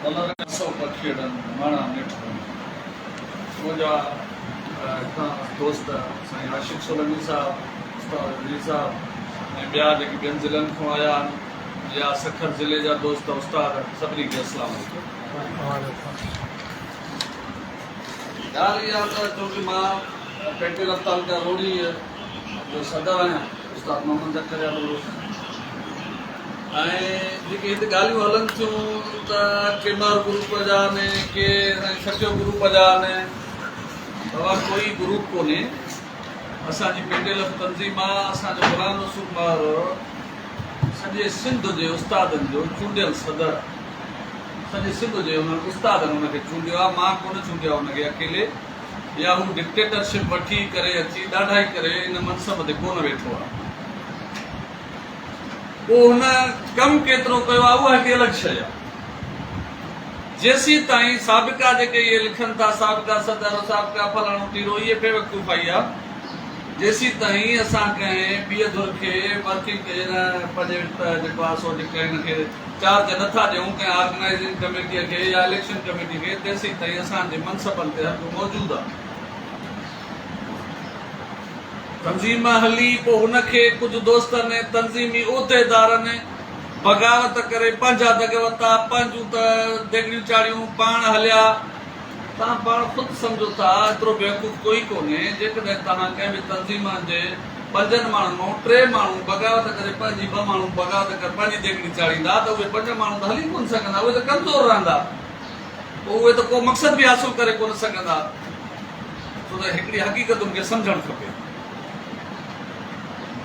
سو پکيئڙن ماڻا مٺ وڃي. منهنجا هتان دوست سائين عاشق سولنگي صاحب، استاد عزيز صاحب ۽ ٻيا جيڪي ٻين ضلعن کان آيا آهن يا سکر ضلعي جا دوست استاد سڀني کي السلام عليڪم. ڳالهه اها ته چونڪه مان پيٽيل تعلقه روهڙي جو صدر آهيان استاد محمد زڪريا ٻرو ۽ جيڪي هت ڳالهيون هلن ٿيون ته ڪي مار گروپ جا آهن ڪي سائين سچو گروپ جا آهن، بابا ڪوئي گروپ ڪونهي. اسان جي پيٽيل تنظيم آ. اسان جو غلام رسول مهر سڄي سنڌ جي استادن جو چونڊيل صدر، سڄي سنڌ جي انهن استادن ان کي چونڊيو آ، مان ڪونه چونڊيو آ ان کي اڪيلي، يا هو ڊڪٽيٽرشپ وٺي ڪري اچي ڏاڍائي ڪري ان منصب تي ڪونه ويٺو آ. پوء هن ڪم ڪيترو ڪيو آ اها هڪ الڳ شيء آ. جيسين تائين سابقا جيڪي اهي لکن ٿا سابقا صدر سابقا فلاڻو ٽيرو اهي بيوقوفائي آ. جيسين تائين اسان ڪنهن ٻيء ڌر کي ورڪنگ پنهنجي جيڪو آ سو جيڪا هن کي چارج نه ٿا ڏيون ڪنهن آرگنائيزنگ ڪميٽيء کي يا اليڪشن ڪميٽي کي تيسين تائين اسان جي منصبن تي هر ڪو موجود آ. تنظيم هلي پوء هن کي ڪجهه دوستن ۽ تنظيمي عهديدارن بغاوت ڪري پنهنجا دڳ وتا، پنهنجون ته ديڳڙيون چاڙهيون پاڻ هليا. توهان پاڻ خود سمجهو ٿا، ايترو بيوقوف ڪوئي ڪونهي، جيڪڏهن توهان ڪنهن به تنظيم جي پنجن ماڻهن مان ٽي ماڻهو بغاوت ڪري پنهنجي ٻه ماڻهو بغاوت ڪري پنهنجي ديڳڙي چاڙهيندا ته اهي پنج ماڻهو ته هلي ڪونه سگهندا، اهي ته ڪمزور رهندا، پوء اهي ته ڪو مقصد به حاصل ڪري ڪونه سگهندا. ڇو ته هڪڙي حقيقتن کي سمجهڻ کپي.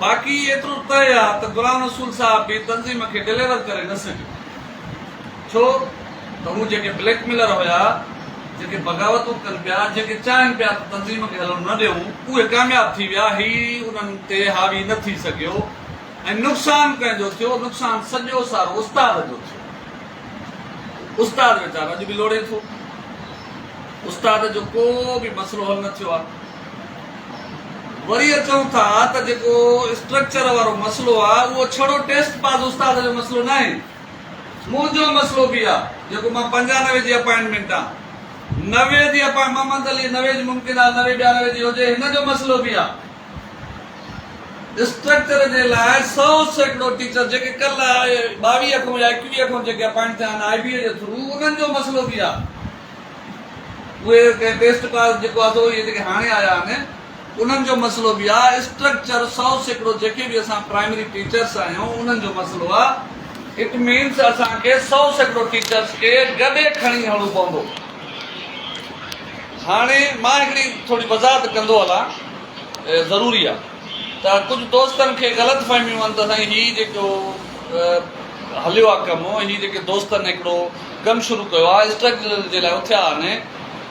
باقي ايترو طئي آ ته غلام رسول صاحب به تنظيم کي ڊليور ڪري نه سگهيو. ڇو ته هو جيڪي بليڪ ميلر هيا، جيڪي بغاوتون ڪن پيا، جيڪي چاهين پيا ته تنظيم کي هلڻ نه ڏيون، اهي ڪامياب ٿي ويا، هي انهن تي حاوي نه ٿي سگهيو ۽ نقصان ڪنهن جو ٿيو؟ نقصان سڄو سارو استاد جو ٿيو. استاد ويچارو اڄ به لوڙي ٿو. استاد جو ڪو به مسئلو حل نه ٿيو آهي. وري اچون ٿا ته جيڪو اسٽرڪچر وارو مسئلو آهي اهو ڇڙو ٽيسٽ پاس استاد جو مسئلو ناهي. منهنجو مسئلو به آهي جيڪو مان 95 جي اپائنٽمينٽ آهيان. 90 جي اپائنٽ محمد علي 90 جي ممڪن آهي 90 92 جي هجي هن جو مسئلو به آهي. اسٽرڪچر جي لاء 100% ٽيچر جيڪي ڪلهه 22 کان يا 21 کان جيڪي اپائنٽ ٿيا آهن آء بي اي جي ٿرو انهن جو مسئلو به آهي. اهي ڪنهن ٽيسٽ پاس جيڪو آهي سو اهي جيڪي هاڻي آيا آهن انهن جو مسئلو به آهي. اسٽرڪچر 100% جيڪي به اسان پرائمري ٽيچرس آهيون انهن جو مسئلو آهي. It means اسان کي 100% ٽيچرس کي گڏي کڻي هلڻو پوندو. هاڻي مان هڪڙي ٿوري وضاحت ڪندو هلان ضروري آهي ته ڪجهه دوستن کي غلط فهميون آهن ته سائين هي جيڪو هليو آهي ڪم هي جيڪي دوستن هڪڙو ڪم شروع ڪيو آهي اسٽرگل جي لاء اٿيا آهن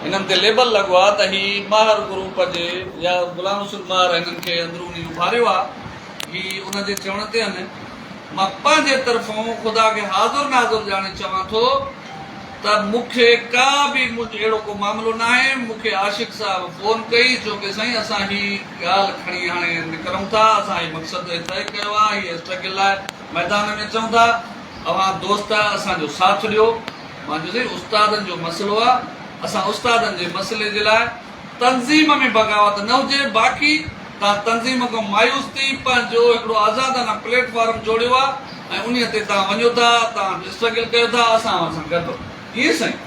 هنن تي ليبل لڳو آهي ته هي ماهر گروپ جي يا غلام رسول ماهر هنن کي اندروني اڀاريو آهي هي ان جي چوڻ تي آهن. مان پنهنجي طرفون خدا کي حاضر ناظر ڄاڻي چوان ٿو ته مون کي ڪا به منهنجو اهڙو ڪو معاملو ناهي. مون کي عاشق صاحب فون ڪئي چيو ڪي سائين اسان هي ڳالهه کڻي هاڻي نڪرون ٿا اسان هي مقصد طئي ڪيو آهي هي اسٽرگل لاء ميدان ۾ اچون ٿا. اوهان دوست اسان جو ساٿ ڏيو. مان چيو سائين استادن جو مسئلو آ، اسان استادن جي مسئلي جي لاء تنظيم ۾ بغاوت نه هجي، باقي توهان تنظيم کان مايوس ٿي پنهنجو هڪڙو آزادانه پليٽ فارم جوڙيو آ ۽ انهي تي توهان وڃو ٿا، توهان اسٽرگل ڪيو ٿا، اسان اوهان سان گڏ ائين سائين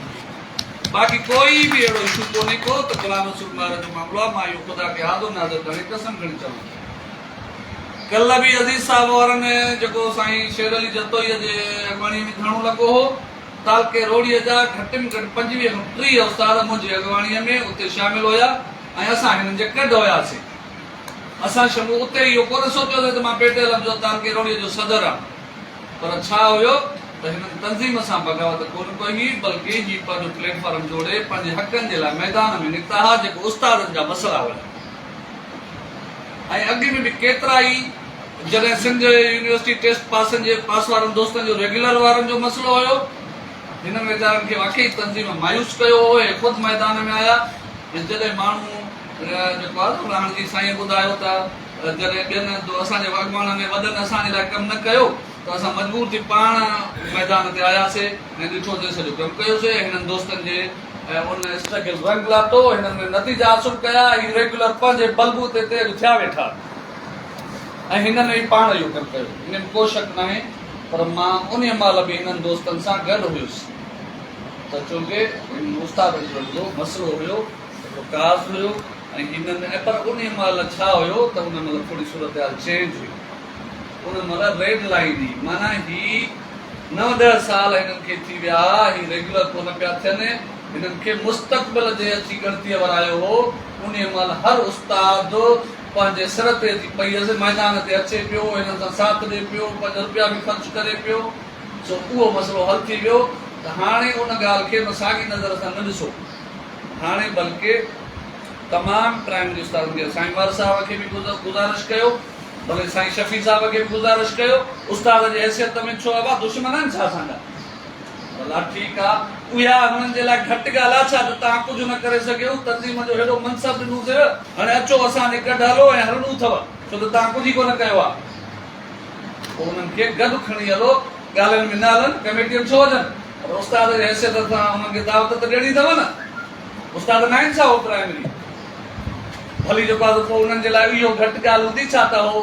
باقي ڪوئي به اهڙو اشو ڪونهي ڪو ته غلام رسول مهر جو معاملو آ، مان اهو خدا کي حاضر ناظر ڄاڻي قسم کڻي چوان ٿو. ڪلهه به عزيز صاحب وارن جيڪو سائين شير علي جتوئيء جي اڳواڻيء ۾ ڌرڻو لڳو هو، تعلقي روهڙيء جا گهٽ ۾ گهٽ 25 کان 30 استاد منهنجي اڳواڻيء ۾ اتي شامل هيا ۽ اسان هنن جي ڪڍ هياسين. اسان شمو اتي اهو ڪونه سوچيوسين ته مان پيٽ علم جو تعلقي روهڙيء جو صدر آهيان. پر ڇا هيو ته هنن تنظيم سان بغاوت ڪونه ڪئي هئي، بلڪه هي پنهنجو پليٽ فارم جوڙي پنهنجي حقن جي لاء ميدان ۾ نڪتا ها، جيڪو استادن جا مسئلا هيا. ۽ اڳ ۾ به ڪيترائي جڏهن سنڌ يونيورسٽي ٽيسٽ پاسن جي پاس وارن دوستن جو ريگيولر وارن جو مسئلو هيو هنن ويچارن کي واقعي تنظيم مايوس ڪيو هو اهي خود ميدان ۾ آيا ۽ جڏهن ماڻهو جيڪو آهي سو راڻ جي سائين ٻڌايو ته جڏهن ٻين اسان جي اڳواڻن ۽ وڏن اسان جي لاء ڪم نه ڪيو. ته اسان مجبور ٿي پاڻ ميدان تي آياسي ۽ ڏٺوسي سڄو ڪم ڪيوسي ۽ هنن دوستن جي ان اسٽرگل رنگ لاتو، هنن نتيجا حاصل ڪيا، هي ريگيولر پنهنجي بلبوتي تي اڄ ٿيا ويٺا ۽ هنن ئي پاڻ اهو ڪم ڪيو، ان ۾ ڪو شڪ ناهي پر مان انهيء مهل به هنن دوستن سان گڏ هيس ته چونڪه هنن استادن جو هڪڙو مسئلو هيو، هڪڙو ڪاز هيو ۽ هنن ۽ پر انهيء مهل ڇا هيو ته ان مهل ٿوري صورتحال چينج هئي. ان مهل ريڊ لائين هئي معنيٰ هي نو ڏهه سال هنن کي ٿي ويا ها هي ريگيولر ڪونه پيا ٿين هنن کي مستقبل جي اچي ڳڻتيء ورايو هو انهيء مهل هر استاد پنهنجي سر تي اچي پئي هيس ميدان تي اچي پيو هنن سان ساٿ ڏي پيو پنهنجا روپيا به خرچ ڪري پيو سو اهو مسئلو حل ٿي ويو ته هاڻي ان ڳالهه کي ان ساڳي نظر سان نه ڏسو هاڻي بلڪه تمام پرائمري استادن کي سائين مهر صاحب کي به گذارش ڪيو ڀلي سائين شفيع صاحب کي به گذارش ڪيو استاد جي حيثيت ۾ ڇو ابا دشمن آهن ڇا اسان جا ڀلا ٺيڪ آ اها هنن جي لاء گهٽ ڳالهه آ ڇا ته توهان ڪجهه نه ڪري سگهيو تنظيم جو هيڏو منصب ڏنوسيو هاڻي اچو اسان جي ڪڍ هلو ۽ هلڻو اٿو ڇو ته توهان ڪجهه ئي ڪونه ڪيو آ پوء انهن کي گڏ کڻي هلو ڳالهين ۾ نه هلن ڪميٽيء ۾ ڇو وڃن پر استاد جي حيثيت سان انهن کي دعوت ته ڏيڻي اٿو نه استاد ناهن ڇا هو پرائمري ڀلي جيڪو آهي سو پوء انهن جي لاء اهو گهٽ ڳالهه هوندي ڇا ته هو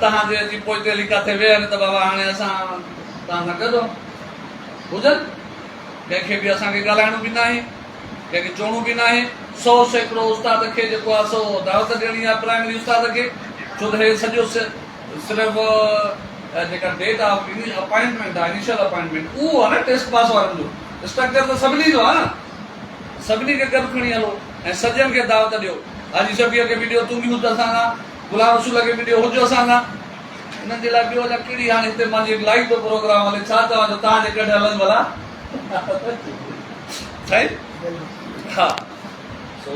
توهان جي اچي پوئتي هلي ڪاٿي ويهن ته بابا هاڻي اسان توهان سان گڏ هجن. ڪنهن کي به اسان کي ڳالهائڻو به ناهي، ڪنهن کي چوڻو به ناهي. 100% استاد کي جيڪو آهي سو دعوت ڏيڻي آهي پرائمري استاد کي ڇو ته هي سڄو صرف جيڪا ڊيٽ آف اپائنٽمينٽ آهي انيشل اپائنٽمينٽ اهو آهي نه ٽيسٽ پاس وارن جو اسٽرڪچر ته سڀني جو آهي نه. سڀني کي گڏ کڻي هلو ۽ سڄن کي دعوت ڏيو. حاجي شفيع کي به ڏيو، تون به هج اسان سان، غلام رسول کي به ڏيو، هج اسان سان. انهن جي لاء ٻيو اڃا ڪهڙي هاڻي هتي مانجي هڪ لائيو ٿو پروگرام هلي ڇا چوان جو توهان جي ڪڍ هلن ڀلا. سائين ها سو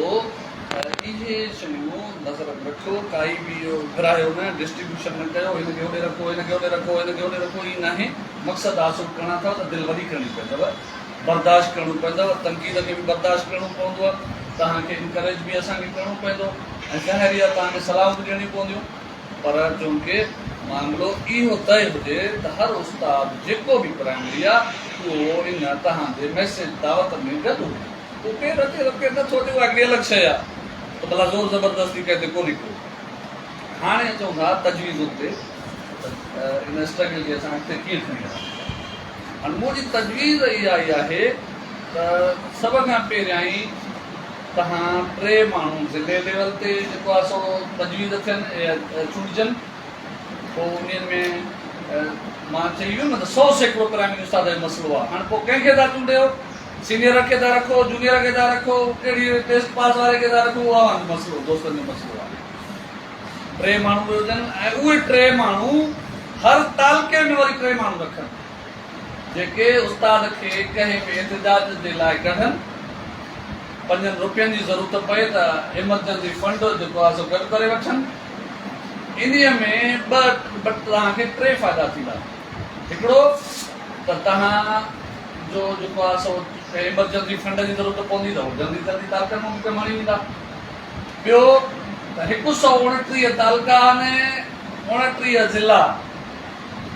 اهي شيون نظر ۾ رکو ڪائي به اهو ورهايو نه ڊسٽريبيوشن نه ڪيو هن کي هوڏي رکو هن کي هوڏي رکو هن کي هوڏي رکو ائين ناهي مقصد حاصل ڪرڻا اٿو ته دل وڏي ڪرڻي پوندو. برداشت ڪرڻو پوندو، تنقيد کي به برداشت ڪرڻو پوندو، توهان کي انڪريج به اسان کي ڪرڻو پوندو ۽ ظاهر ئي آهي توهان کي صلاحون به ڏيڻيون پونديون پر چونڪه معاملو اهو طئي هجي ته هر استاد جيڪو به پرائمري آهي اهو ان توهان جي ميسيج دعوت ۾ گڏ هجي. پوء ڪير اچي ته ڪير نٿو اچي اها هڪڙي الڳ شيء آهي ته ڀلا زور زبردستي ڪنهن تي ڪونهي ڪو. هاڻي اچون ٿا تجويزن تي ته ان اسٽرگل کي اسان اڳتي ڪيئن کڻي هلون. هاڻ منهنجي تجويز اها ئي آهي ته سڀ کان پهريائين توهان ٽي ماڻهو ضلعي ليول تي جيڪو آهي سو تجويز ٿين چونڊجن پوء انهن ۾ مان چئي ويو نه ته 100% پرائمري استاد جو مسئلو آهي هاڻ پوء ڪنهن کي ٿا چونڊيو سينيئر کي ٿا رکو جونيئر کي ٿا رکو ڪهڙي ٽيسٽ پاس واري کي ٿا رکو اهو اوهان جو مسئلو دوستن جو مسئلو آهي ٽي ماڻهو به هجن ۽ اهي ٽي ماڻهو هر تعلقي ۾ وري ٽي ماڻهو رکن جيڪي استاد کي ڪنهن به احتجاج جي لاء ڪڍن. پنجن روپين جي ضرورت پئي ته ايمرجنسي فنڊ جيڪو آهي سو گڏ ڪري وٺن. انهيء ۾ ٻه توهان کي ٽي فائدا ٿيندا. هڪڙو ته توهان جو جيڪو آهي سو ايمرجنسي فنڊ جي ضرورت پوندي ته هو جلدي جلدي تعلقن مان به ڪم آڻي ويندا. ٻيو ته هڪ سئو اڻٽيهه تعلقا آهن، اڻٽيهه ضلعا.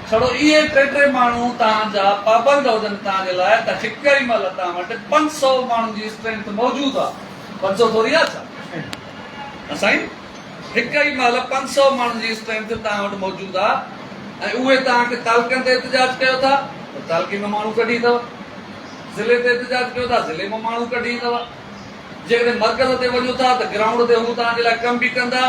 ڇڙو اهي ٽي ٽي ماڻهو توهان جا پابند هجن توهان جي لاء ته هڪ ئي مهل توهان وٽ 500 ماڻهن جي اسٽرينٿ موجود آ. 500 ٿوري آ ڇا؟ نه سائين هڪ ئي مهل 500 ماڻهن جي اسٽرينٿ توهان وٽ موجود آ ۽ اهي توهان کي تعلقن تي احتجاج ڪيو ٿا ته تعلقي مان ماڻهو ڪڍي ايندؤ، ضلعي تي احتجاج ڪيو ٿا ضلعي مان ماڻهو ڪڍي ايندؤ. جيڪڏهن مرڪز تي وڃو ٿا ته گرائونڊ تي هو توهان جي لاء ڪم به ڪندا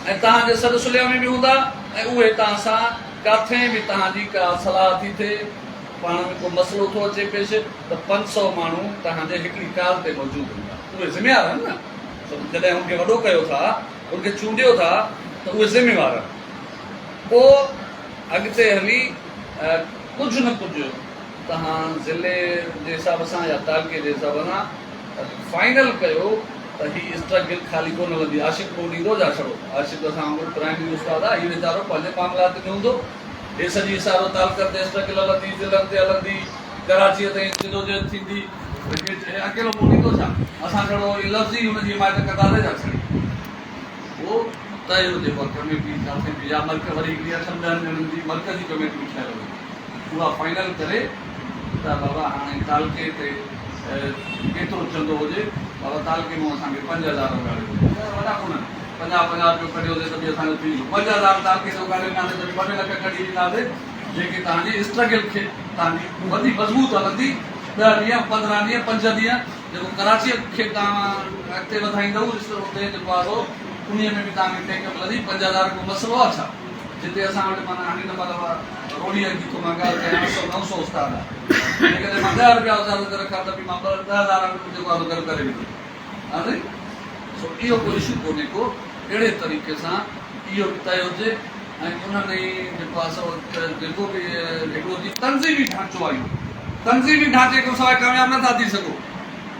۽ توهان جي سڏ سليا ۾ به هوندا ۽ اهي توهان سان ڪاٿي به توهان جي ڪا صلاح ٿي ٿئي، پاڻ ۾ ڪو مسئلو ٿو اچي پيش ته 500 ماڻهو توهان جي هڪڙي ڪال تي موجود هوندا. اهي ذميوار آهن نه، ڇو ته جڏهن هن کي وڏو ڪيو ٿا، هن کي چونڊيو ٿا ته اهي ذميوار آهن. پوء اڳتي هلي ڪجهه نه ڪجهه توهان ضلعي جي حساب سان يا تعلقي جي حساب سان فائنل ڪيو ته هي اسٽرگل خالي ڪونه هلندي عاشق ڪو ڏيندو جا ڇڙو عاشق اسان وانگر پرائمري استاد آ هي ويچارو پنهنجي معاملات ۾ هوندو هي سڄي سارو تعلقن تي اسٽرگل هلندي ضلعن تي هلندي ڪراچيء تائين جدوجهد ٿيندي هي اڪيلو ڪو ڏيندو ڇا اسان ڇڙو لفظي هن جي حمايت ڪنداسين جا ڇڙي پوء طئي هجي اها ڪميٽي ڪاٿي به يا مرڪ وري هڪڙي اٺن ڏهن ڄڻن جي مرڪزي ڪميٽي به ٺهيل هجي. اها فائنل ڪري ته بابا هاڻي تعلقي تي ڪيترو چندو هجي، بابا تعلقي مون اسان کي 5000 اوڳاڙيو ته وڏا ڪونهن، 50 50 رپيو ڪڍيوسي ته به اسان جو ٿي ويندو، 5000 تعلقي تي اوڳاڙي ڏناسي ته به 2 لک ڪڍي ڏينداسي، جيڪي توهان جي اسٽرگل کي توهان جي وڌي مضبوط هلندي، 10 ڏينهن، 15 ڏينهن، 5 ڏينهن جيڪو ڪراچيء کي توهان اڳتي وڌائيندؤ اتي جيڪو آهي سو انهيء ۾ به توهان کي ٽيڪ ملندي، 5000 ڪو مسئلو آهي ڇا؟ جتي اسان وٽ معنيٰ هاڻي ته مطلب روڙيء جي ٿو مان ڳالهه ڪيان 8 سو 9 سو استاد آهي، جيڪڏهن مان 10 رپيا استاد تي رکان ته به مان 10000 جيڪو آهي سو گڏ ڪري ويندس. ها سائين، سو اهو ڪو اشو ڪونهي ڪو، اهڙي طريقي سان اهو به طئي هجي ۽ انهن ئي جيڪو آهي سو جيڪو به هڪڙو جي تنظيمي ڍانچو آهي اهو تنظيمي ڍانچي کان سواء ڪامياب نه ٿا ٿي سگهو.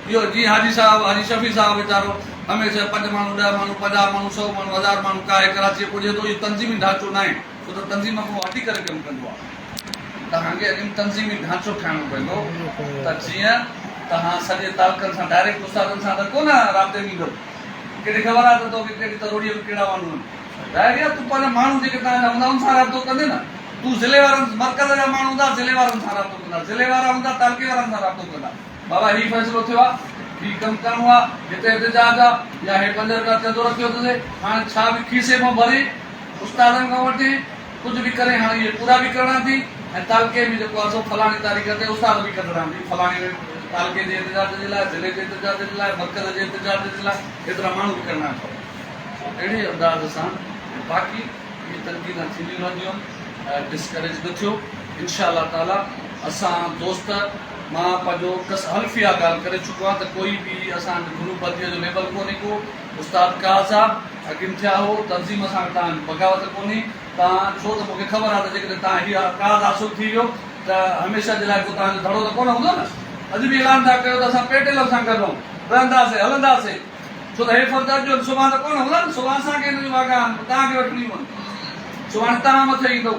اهو جيئن حاجي صاحب، حاجي شفيع صاحب ويچارو هميشه پنج ماڻهو، 10 ماڻهو، 50 ماڻهو، 100 ماڻهو، 1000 ماڻهو ڪاهي ڪراچيء پڄي ٿو، اهو تنظيمي ڍانچو ناهي، ڇو ته تنظيم کان هٽي ڪري ڪم ڪندو آهي. توهان کي اڳ ۾ تنظيمي ڍانچو ٺاهڻو پوندو ته جيئن توهان سڄي تعلقن سان ڊائريڪٽ استادن سان ته ڪونه رابطي ۾ ايندؤ. ڪهڙي خبر آهي ته توکي ڪهڙي تروڙيء ۾ ڪهڙا ماڻهو آهن. ظاهر آهي تون پنهنجا ماڻهو جيڪي توهان جا هوندا ان سان رابطو ڪندين نه. تون ضلعي وارن مرڪز جا ماڻهو هوندا ضلعي وارن سان رابطو ڪندا، ضلعي وارا هوندا تعلقي وارن سان رابطو ڪندا. بابا هي فيصلو ٿيو آهي، هي ڪم ڪرڻو آهي، هتي احتجاج آهي يا هي 5 رپيا چندو رکيو اٿسي، هاڻي ڇا به کيسي مان ڀري استادن کان وٺي ڪجهه به ڪري هاڻي اهي پورا به ڪرڻا ٿي ۽ تعلقي ۾ جيڪو آهي سو فلاڻي تاريخ تي استاد به ڪڍڻا ٿي، فلاڻي تعلقي جي احتجاج جي لاء، ضلعي جي احتجاج جي لاء، مرڪز جي احتجاج جي لاء ايترا ماڻهو به ڪڍڻا اٿو. سو اهڙي انداز سان ۽ باقي اهي تنقيدان ٿينديون رهنديون آهن، ڊسڪريج نه ٿيو انشاء الله تعالي اسان دوست مان پنهنجو ڪس حلفيه ڳالهه ڪري چڪو آهيان ته ڪوئي به اسان جو گروپ بنديء جو ليبل ڪونهي ڪو استاد ڪاز آ اڳين ٿيا هو تنظيم سان توهان جي بغاوت ڪونهي توهان ڇو ته مونکي خبر آ ته جيڪڏهن توهان هي ڪاز حاصل ٿي ويو ته هميشه جي لاء ڪو توهان جو ڌڙو ته ڪونه هوندو نه اڄ به اعلان ٿا ڪيو ته اسان پيٽ لب سان گڏ آهيون رهنداسي هلنداسي ڇو ته هي فرد اڄ جو سڀان ته ڪونه هوندا نه سڀان اسان کي هن جون واڳان آهن توهان کي وٺڻيون آهن سڀاڻي توهان مٿي ايندو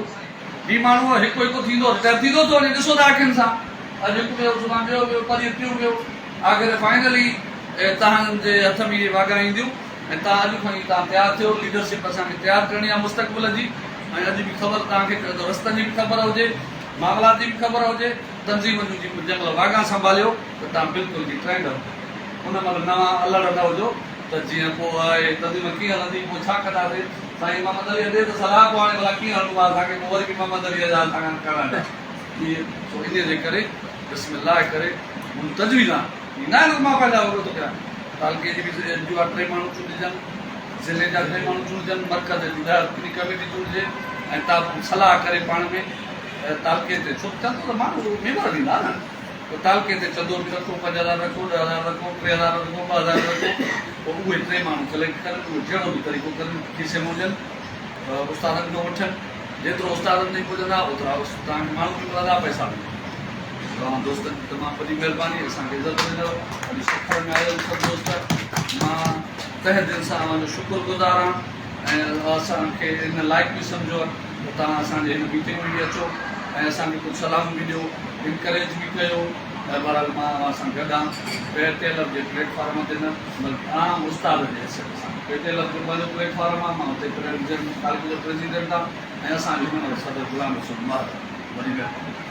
هي ماڻهو هڪ هڪ ٿيندو رٽائر ٿيندو ٿو وڃي ڏسو ٿا اکين سان اڄ هڪ ويو سڀان ٻيو ويو پرينء ٽيون ويو آخر فائنلي توهان جي هٿ ۾ اهي واڳان اينديون ۽ توهان اڄ کان ئي توهان تيار ٿيو ليڊرشپ اسان کي تيار ڪرڻي آهي مستقبل جي ۽ اڄ به خبر توهان کي رستن جي به خبر هجي معاملات جي به خبر هجي تنظيم جون جي جنهن مهل واڳان سنڀاليو ته توهان بلڪل جي ٽرينڊ ان مهل نوان الڙ نه هجو ته جيئن پوء آء تنظيم ڪيئن هلندي پوء ڇا ڪنداسين سائين محمد علي ڏي ته صلاح پوء هاڻي ڀلا ڪيئن هلڻو آهي اسان کي پوء وري به محمد علي جا اسان کان ڪرڻا ڏيا جي سو انهيء جي ڪري بسم الله ڪري هن تجويز آهن هي نه آهن ته مان پنهنجا وڳو ٿو ڪيان تعلقي جي به جي آ ٽي ماڻهو چونڊجن ضلعي جا ٽي ماڻهو چونڊجن مرڪز جي 10 رڪني ڪميٽي چونڊجي ۽ تا صلاح ڪري پاڻ ۾ تعلقي تي ڇو چندو ته ماڻهو ميمبر ڏيندا نه پوء تعلقي تي چندو به رکو، 5000 رکو، 10,000 رکو، 3000 رکو، 2000 رکو، پوء اهي ٽي ماڻهو ڪليڪٽ ڪرن، اهي جهڙو به طريقو ڪرن، کيسي مان ڏين، استادن کان وٺن، جيترو استادن تائين پڄندا، اوترا توهان کي ماڻهو به ملندا، پئسا به ملندا. توهان دوستن جي تمام وڏي مهرباني، اسان کي عزت ڏنو، اڄ سکر ۾ آيل سڀ دوست، مان تهه دل سان اوهان جو شڪر گذار آهيان ۽ اسان کي ان لائق به سمجهو ته توهان اسان جي هن ميٽنگ ۾ به اچو ۽ اسان کي ڪجهه صلاحون به ڏيو. انڪريج به ڪيو ۽ بهرحال مان اوهان سان گڏ آهيان پي ٽي ايل جي پليٽ فارم تي نه بلڪه عام استاد جي حيثيت سان پي ٽي ايل جو پنهنجو پليٽ فارم آهي مان اتي پريزيڊنٽ تعلقي جو پريزيڊنٽ آهيان ۽ اسان جو هن مهل صدر غلام رسول مهر آهي. وڏي مهرباني.